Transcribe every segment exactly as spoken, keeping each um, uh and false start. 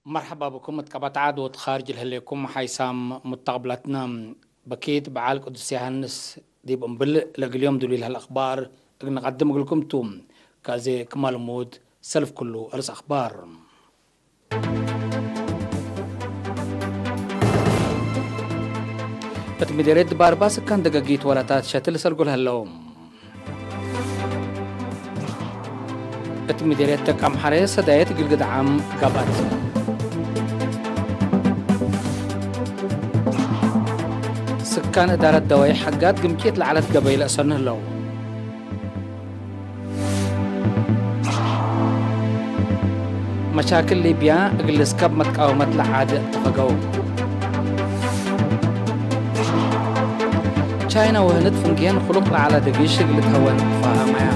መርሐባ ብኩም እት ቀበት ዐድ ወእት ኻርጅ ለህሌኩም ሓይሳም ሙተቅብላትና። በኪት በዓል ቅዱስ ዮሐንስ ዲብ እምብል ለእግል ዮም ዱሉይ ለህለ አኽባር እግል ነቀድም እግልኩም ቱ። ከአዜ ክመ ልሙድ ሰልፍ ክሉ አርእስ አኽባር። እት ምዴርየት ድባርባ ስካን ደገጊት ወራታት ሸትል ሰርጎ ለህለው። እት ምዴርየት ደቀምሐሬ ሰዳየት እግል ግድዓም ገብአት። ስካን እዳረት ደዋይ ሐጋት ግምጪት ለዐለት ገበይ ለአሰኑ ህለው። መሻክል ሊብያ እግል ልስከብ መትቃወመት ለዓድ አተፈገው። ቻይና ወህንድ ፍንጌን ክሉቅ ለዐለ ድግሽ እግል ልትሀወን ተፋሀመያ።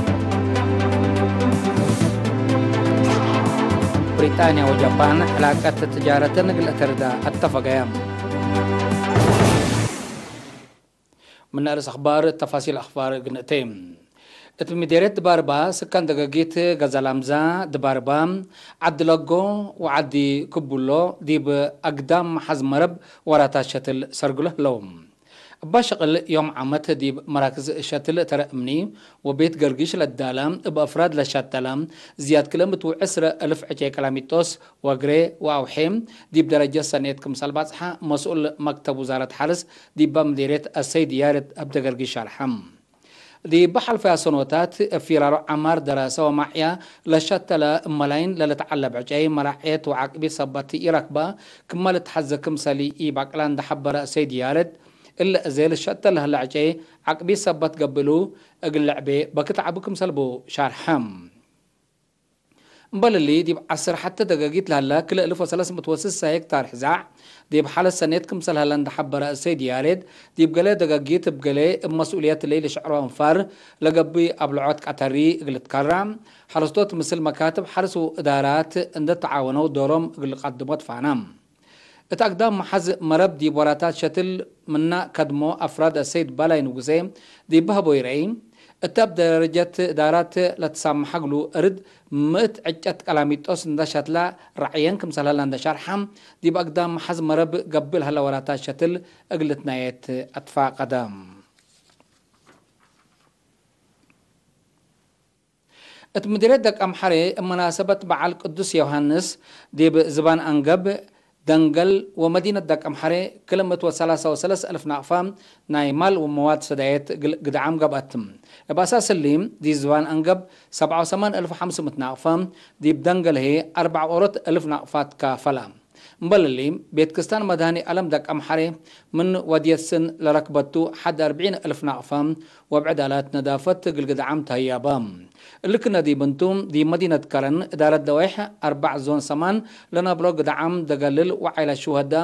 ብሪጣንያ ወጃፓን ዕላቀት ትጃረተን እግል አተርዳ አተፈገያ። ምን አርእስ አኽባር ተፋሲል አኽባር እግል ንእቴ። እት ምዴርየት ድባርባ ስካን ደገጊት ገዛላምዛ፣ ድባርባ፣ ዐዲ ለጎ ወዐዲ ክቡሎ ዲብ አግዳም መሐዝ መረብ ወራታት ሸትል ሰርግሎ ህለው። እባ ሸቅል ዮም ዓመት ዲብ መራክዝ ሸትል ተረ እምኒ ወቤት ገርግሽ ለዳለ እብ አፍራድ ለሻተለ ዝያድ ክለ ምእት ወዕስረ እልፍ ዕጨይ ቀላሚጦስ ወግሬ ወአውሔ ዲብ ደረጀት ሰኔት ክምሰል ባጽሐ መስኡል መክተብ ውዛረት ሐርስ ዲባ ምዴርየት አሰይድ ያሬድ አብደገርጊ ሸርሐ። ዲብ ሐልፈያ ሰኖታት ፊራሮ ዐማር ደራሰ ወማዕያ ለሸተለ እመላይን ለልትዐለብ ዕጨይ መራዕየት ወዐቅቢት ሰበት ኢረክበ ክመ ልትሐዘ ክምሰል ኢበቅላ እንደ ሐበረ አሰይድ ያሬድ፣ እለ እዜ ልሸተል ለህለ ዕጨይ ዐቅቢት ሰበት ገብእሉ እግል ልዕቤ በክት ዐቢ ክምሰል ቡ ሻርሐ። እምበል እሊ፣ ዲብ ዐስር ሐቴ ደገጊት ለሀለ ክልኤ እልፍ ወሰለስ ምእት ወስሳ ሄክታር ሕዛዕ፣ ዲብ ሐለት ሰኔት ክምሰል ሀለ እንደ ሐበረ አሰይድ ያሬድ፣ ዲብ ገሌ ደገጊት እብ ገሌ እብ መስኡልየት እሊ ልሽዕሮ አንፋር ለገብእ አብልዖት ቀተሪ እግል ልትከራ፣ ሐረስቶት ምስል መካትብ ሐርስ ወእዳራት እንደ ተዓወነው ዶሮም እግል ልቀድሞ ትፋና። እት አግዳም መሐዝ መረብ ዲብ ወራታት ሸትል ምና ከድሞ አፍራድ አሰይድ ባላይ ንጉሴ ዲብ ሀቦይ ረአይ፣ እተ እብ ደረጀት እዳራት ለትሳመሐ እግሉ እርድ ምእት ዕጨት ቀላሚጦስ እንደ ሸትላ ረዐየን ክምሰል ሀለ እንደ ሸርሐ፣ ዲብ አግዳም መሐዝ መረብ ገብእ ለሀለ ወራታት ሸትል እግል ልትናየት አትፋቀደ። እት ምድርየት ደቀምሐሬ እብ መናሰበት በዓል ቅዱስ ዮሐንስ ዲብ ዝባን አንገብ፣ ደንገል ወመዲነት ደቀምሐሬ ክል ምእት ወሰላሳ ወሰለስ እልፍ ናቅፋ ናይ ማል ወመዋድ ሰዳየት ግል-፣ ግድዓም ገብአት። እብ አሳስ እሊ፣ ዲብ ዝባን አንገብ ሰብዓ ወሰማን እልፍ ወሐምስ ምእት ናቅፋ፣ ዲብ ደንገል ህዬ አርበዕ ወአርበዒን እልፍ ናቅፋ ትካፈላ። እምበል እሊ፣ ቤት ክስታን መድኃኔ ዓለም ደቀምሐሬ ምን ወድየት ስን ለረክበቱ ሐድ አርብዒን እልፍ ናቅፋ ወብዕድ አላት ነዳፈት እግል ግድዓም ተህያበ። እሊ ክነ ዲብ እንቱ፣ ዲብ መዲነት ከረን እዳረት ደዋይሕ አርበዕ ዞን ሰማን ለነብሮ ግድዓም ደገልል ወዓይለ ሹሀዳ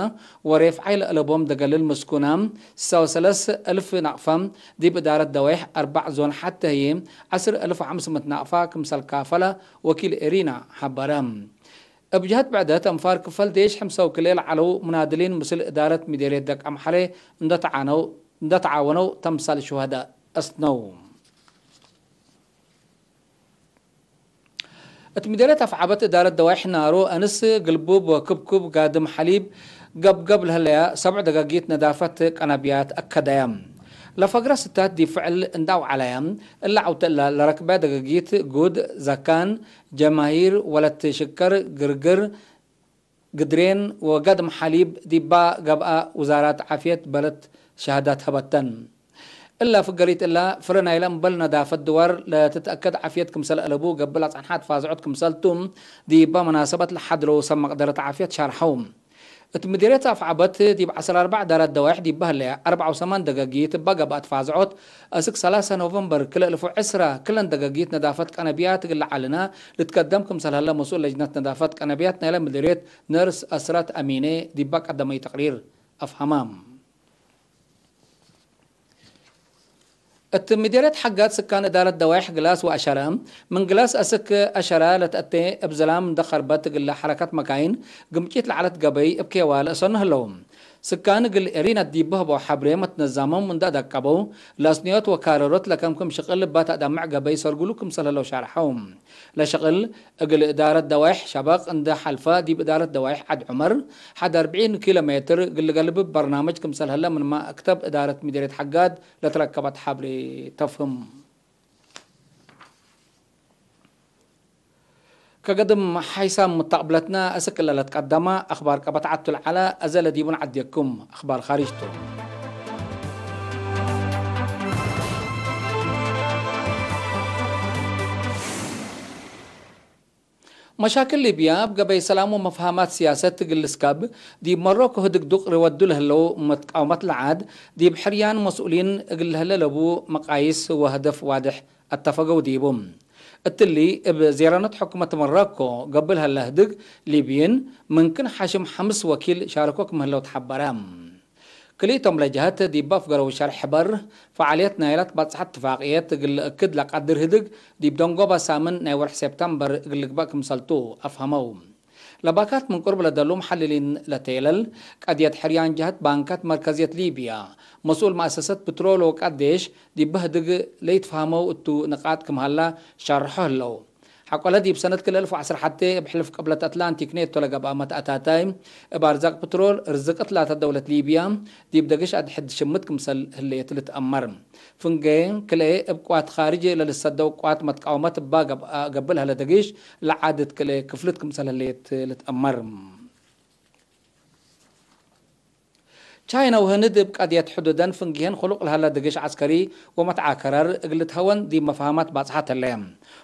ወሬፍዓይ ለአለቦም ደገልል ምስኩና፣ ስሳ ወሰለስ እልፍ ናቅፋ፣ ዲብ እዳረት ደዋይሕ አርበዕ ዞን ሐቴ ህዬ ዐስር እልፍ ወሐምስ ምእት ናቅፋ ክምሰል ካፈለ ወኪል ኤሪና ሐበረ። እብ ጀሀት ብዕደት አንፋር ክፈል ዴሽ ሕምሰ ወክልኤ ለዐለው ሙናድሊን ምስል እዳረት ምዴርየት ደቀምሐሬ እንደ ተዓነው፣ እንደ ተዓወነው ተምሳል ሹሀዳ አስነው። እት ምዴርየት አፍዓበት እዳረት ደዋይሕ ናሮ አንስ፣ ግልቡብ ወክብኩብ ጋድም ሐሊብ ገብገብ ለህለያ ሰብዕ ደጋጊት ነዳፈት ቀነብያት አከደያ። ለፈግረ ስታት ዲብ ፍዕል እንደ አውዓለያ፣ እለ ዐውተ እለ ለረክበ ደጋጊት ጉድ፣ ዘካን፣ ጀማሂር፣ ወለት ሽከር፣ ግርግር፣ ግድሬን ወጋድም ሐሊብ ዲባ ገብአ ውዛራት ዓፍየት በለድ ሸሃዳት ሀበተን። እለ ፍገሪት እለ ፍረ ናይለ እምበል ነዳፈት ድዋር ለትትአከድ ዓፍየት ክምሰል አለቡ ገብእ ለጸንሐት ፋዝዖት ክምሰል ቱ፣ ዲባ መናሰበት ለሐድረው ሰብ መቅደረት ዓፍየት ሻርሐው። እት ምዲርየት አፍዓበት ዲብ ዐስር አርበዕ ዳራት ደዋይሕ ዲባ ህለያ አርበዕ ወሰማን ደገጊት እባ ገብአት ፋዝዖት፣ አስክ ሰላሳ ኖቨምበር ክልኤ እልፍ ወዕስራ ክለን ደገጊት ነዳፈት ቀነብያት እግል ለዐልና ልትከደም ክምሰል ሀለ መስኡል ለጅነት ነዳፈት ቀነብያት ናይለ ምዲርየት ነርስ አስራት አሚኔ ዲባ ቀደመዩ ተቅሪር አፍሀማ። እት ምዴርየት ሐጋት ስካን እዳረት ደዋይሕ ግላስ ወአሸረ፣ ምን ግላስ አስክ አሸረ ለትአቴ እብ ዝላም እንደ ከርበት እግለ ሐረከት መካይን ግምጪት ለዐለት ገበይ እብ ኬዋ ለእሰኑ ህለው። ስካን እግል ኤሪና ዲብ በህበው ሐብሬ መትነዛሞም እንዳ ደቀበው፣ ለአስንዮት ወካረሮት ለከምክም ሽቅል እባ ተአዳምዕ ገበይ ሰርጉሉ ክምሰል ህለው ሻርሐው። ለሽቅል እግል እዳረት ደዋይሕ ሸበቅ እንደ ሐልፈ፣ ዲብ እዳረት ደዋይሕ ዐድ ዑመር ሐድ አርብዒን ኪሎ ሜትር እግል ልገልብ በርናመጅ ክምሰል ህለ ምን መክተብ እዳረት ምዲርየት ሐጋድ ለትረከበት ሐብሬ ተፍህም። ከገድም ሓይሳም ሙተቅብለትነ እስክ ለለትቀደመ አክባር ቀበት ዐቱ ለዐለ፣ አዘ ለዲቡን ዐድየኩም አክባር ካሪጅ ቱ። መሻክል ሊብያ እብ ገበይ ሰላም ወመፍሃማት ሲያሰት እግል ልስከብ፣ ዲብ መሮኮ ህድግ ዱቅሪ ወዱ ለህለው መትቃወመት ለዓድ፣ ዲብ ሕርያን መስኡሊን እግል ለህለ ለቡ መቃይስ ወሀደፍ ዋድሕ አተፈገው ዲቡ። እትሊ፣ እብ ዜረነት ሕኩመት መረኮ ገብእ ለሀለ ህድግ ሊብይን፣ ምንክን ሓሽም ሐምስ ወኪል ሻርኮ ክም ህለው ተሐበረ። ክልኢቶም ለጀሀት ዲብ አፍገረው ሸርሕ ሕበር፣ ፈዓልየት ናይላ ትባጽሐት ትፋቅየት እግል ልእክድ ለቀድር ህድግ፣ ዲብ ደንጎበ ሳምን ናይ ወርሕ ሴፕተምበር እግል ልግበእ ክምሰልቱ አፍሀመው። ለባካት ምን ቅሩብ ለደሉ መሐልሊን ለቴለል፣ ቀድየት ሕርያን ጀህት ባንካት መርከዝየት ሊብያ፣ መስኡል መአሰሰት ፕትሮል ወቃዴሽ፣ ዲብ ህድግ ለኢትፋህመው እቱ ንቃጥ ክም ሀላ ሻርሖ ህለው። ሐቆለ ዲብ ሰነት ክልኤ አልፍ ወዐስር ሐቴ እብ ሕልፍ ቅብለት አትላንቲክ ኔቶ ለገብአ መትአታታይ፣ እብ አርዛቅ ፕትሮል ርዝቅት ላተ ደውለት ሊብያ፣ ዲብ ደግሽ አድሕድ ሽምት ክምሰል ህሌት ልትአመር። ፍንጌ ክልኤ እብ ቅዋት ካርጅ ለልሰደው ቅዋት መትቃወመት እባ ገብአ ገብእ ለሀለ ደጊሽ ለዓድት ክልኤ ክፍልት ክምሰል ህሌት ልትአመር። ቻይና ወህንድ እብ ቀድየት ሕዱደን ፍንጌህን ክሉቅ ለሀለ ደጊሽ ዐስከሪ ወመትዓከረር እግል ልትሀወን ዲብ መፍሀማት ባጽሐት ህለ።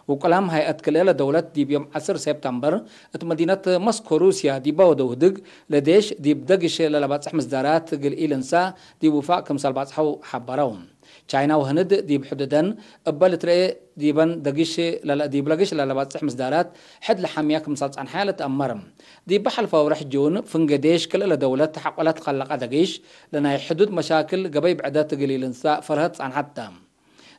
ውቁላም ሀይአት ክልኤ ለደውለት ዲብ ዮም ዐስር ሴፕተምበር እት መዲነት መስኮ ሩስያ ዲበ ወደው ህድግ ለዴሽ ዲብ ደጊሽ ለለባጽሕ ምስዳራት እግል ኢልንሳእ ዲብ ውፋቅ ክምሰል ባጽሐው ሐበረው። ቻይና ወህንድ ዲብ ሕዱደን እበ ልትረኤ ዲበን ደጊሽ ለለ-፣ ዲብ ለግሽ ለለባጽሕ ምስዳራት ሕድ ለሐምያ ክምሰል ጸንሐ ልትአመር። ዲብ ሐልፈ አውረሕ ጁን ፍንጌ ዴሽ ክልኤ ለደውለት ሐቆለ ትከለቀ ደጊሽ ለናይ ሕዱድ መሻክል ገበይ ብዕደት እግል ኢልንሳእ ፈርሀት ጸንሐት ተ።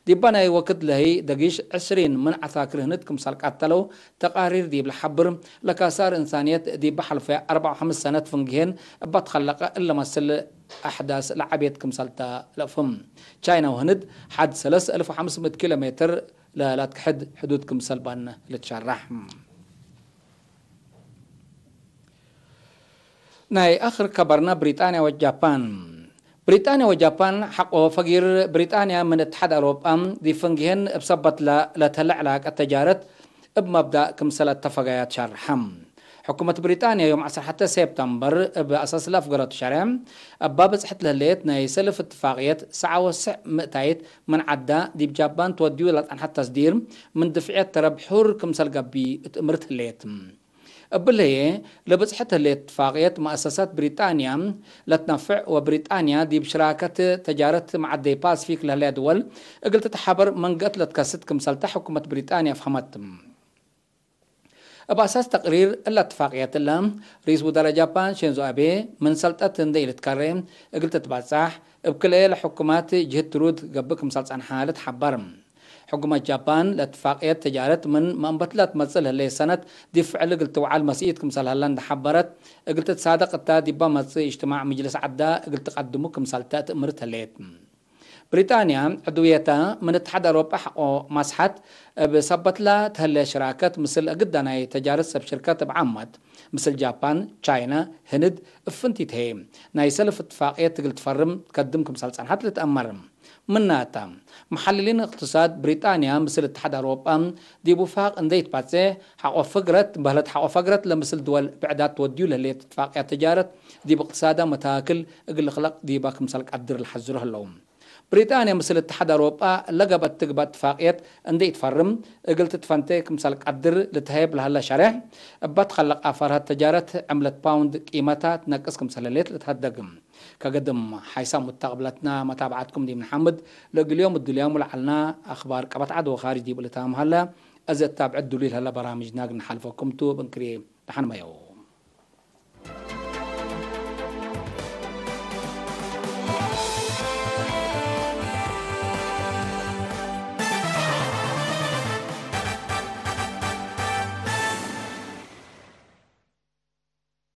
ዲበ ናይ ወክድ ለህይ ደጊሽ ዕስሪን ምን ዐሳክር ህንድ ክምሰል ቀተለው ተቃሪር ዲብ ለሐብር፣ ለካሳር እንሳንየት ዲብ ሐልፈ አርበዕ ወሐምስ ሰነት ፍንጌህን እበ ትከለቀ እለ መስል አሕዳስ ለዐቤት ክምሰልተ ለአፍህም። ቻይና ወህንድ ሐድ ሰለስ አልፍ ወሐምስ ምእት ኪሎ ሜትር ለላትክሕድ ሕዱድ ክምሰል በን ልትሸረሕ። ናይ አክር ከበርነ ብሪጣንያ ወጃፓን። ብሪጣንያ ወጃፓን ሐቆ ፈጊር ብሪጣንያ ምን እትሓድ አውሮጳ ዲብ ፍንጌህን እብ ሰበት ለ-፣ ለተለ ዕላቀት ተጃረት እብ መብዳእ ክምሰል አተፈጋያት ሸርሐ። ሕኩመት ብሪጣንያ ዮም ዐስር ሐቴ ሴፕተምበር እብ አሳስ ለአፍገረቱ ሸሬዕ፣ እባ በጽሐት ለህሌት ናይ ሰልፍ እትፋቅየት ሰዓ ወስዕ ምእታይት ምን ዐዳ ዲብ ጃባን ትወድዩ ለጸንሐት ተስዲር ምን ድፍዕየት ተረብ ሑር ክምሰል ገብእ እት እምርት ህሌት። እብሊ ህዬ፣ ለብጽሐት ህሌት እትፋቅየት መአሰሳት ብሪጣንያ ለትነፍዕ ወብሪጣንያ ዲብ ሽራከት ተጃረት መዓደይ ፓስፊክ ለህለያ ድወል እግል ትትሓበር መንገአት ለትከስት ክምሰልተ ሕኩመት ብሪጣንያ አፍሀመት። እብ አሳስ ተቅሪር እለ እትፋቅየት እለ፣ ርኢስ ውዘራእ ጃፓን ሼንዞ አቤ ምን ሰልጠት እንዴ ኢልትከሬ እግል ትትበጻሕ፣ እብ ክልኤ ለሕኩማት ጅህት ትሩድ ገብእ ክምሰል ጸንሐ ልትሐበር። ሕኩመት ጃፓን ለእትፋቅየት ተጃረት ምን መአንበትለት መጽእ ለህሌት ሰነት ዲብ ፍዕል እግል ትውዓል መስኢት ክምሰል ሀለ እንዴ ሐበረት፣ እግል ትትሳደቅ እተ ዲበ መጽእ እጅትማዕ ምጅልስ ዐዳ እግል ትቀድሙ ክምሰልተ ትእምርት ህሌት። ብሪጣንያ ዕድውየተ ምን እትሓድ አውሮጳ ሐቆ ማስሐት እብ ሰበትላ ተህሌ ሽራከት ምስል እግዳ ናይ ተጃርት ሰብ ሽርከት እብ ዓመት፣ ምስል ጃፓን፣ ቻይና፣ ህንድ፣ እብ ፍንቲት ህዬ ናይ ሰልፍ እትፋቅየት እግል ትፈርም ትከድም ክምሰል ጸንሐት ልትአመር። ምናተ፣ መሐልሊን እቅትሳድ ብሪጣንያ ምስል እትሓድ አውሮጳ ዲብ ውፋቅ እንዴ ኢትባጼሕ ሐቆ ፈግረት፣ በህለት ሐቆ ፈግረት ለምስል ድወል ብዕዳት ትወድዩ ለህሌት እትፋቅያት ተጃረት ዲብ እቅትሳዳ መታክል እግል ልክለቅ ዲባ ክምሰል ቀድር ለሐዝሩ ህለው። ብሪጣንያ ምስል እትሓድ አውሮጳ ለገብአት ትግበእ እትፋቅየት እንዴ ኢትፈርም፣ እግል ትትፈንቴ ክምሰል ቀድር ልትሀየብ ለሀለ ሸሬሕ፣ እባ ትከለቀ ፈርሀት ተጃረት ዕምለት ፓውንድ ቂመታ ትነቅስ ክምሰል ህሌት ልትሀደግ። ከገድም ሓይሳም ሙተቅብለትና መታብዐትኩም ዲብ ነሐምድ፣ ለእግል ዮም እድልያሙ ለዐልና አክባር ቀበት ዐድ ወካርጅ ዲብ ልታም ሀለ። አዜ እታብዕ እድሉ ለሀለ በራምጅና እግል ነሓልፈኩም ቱ እብ እንክርዬ ደሐን መየው።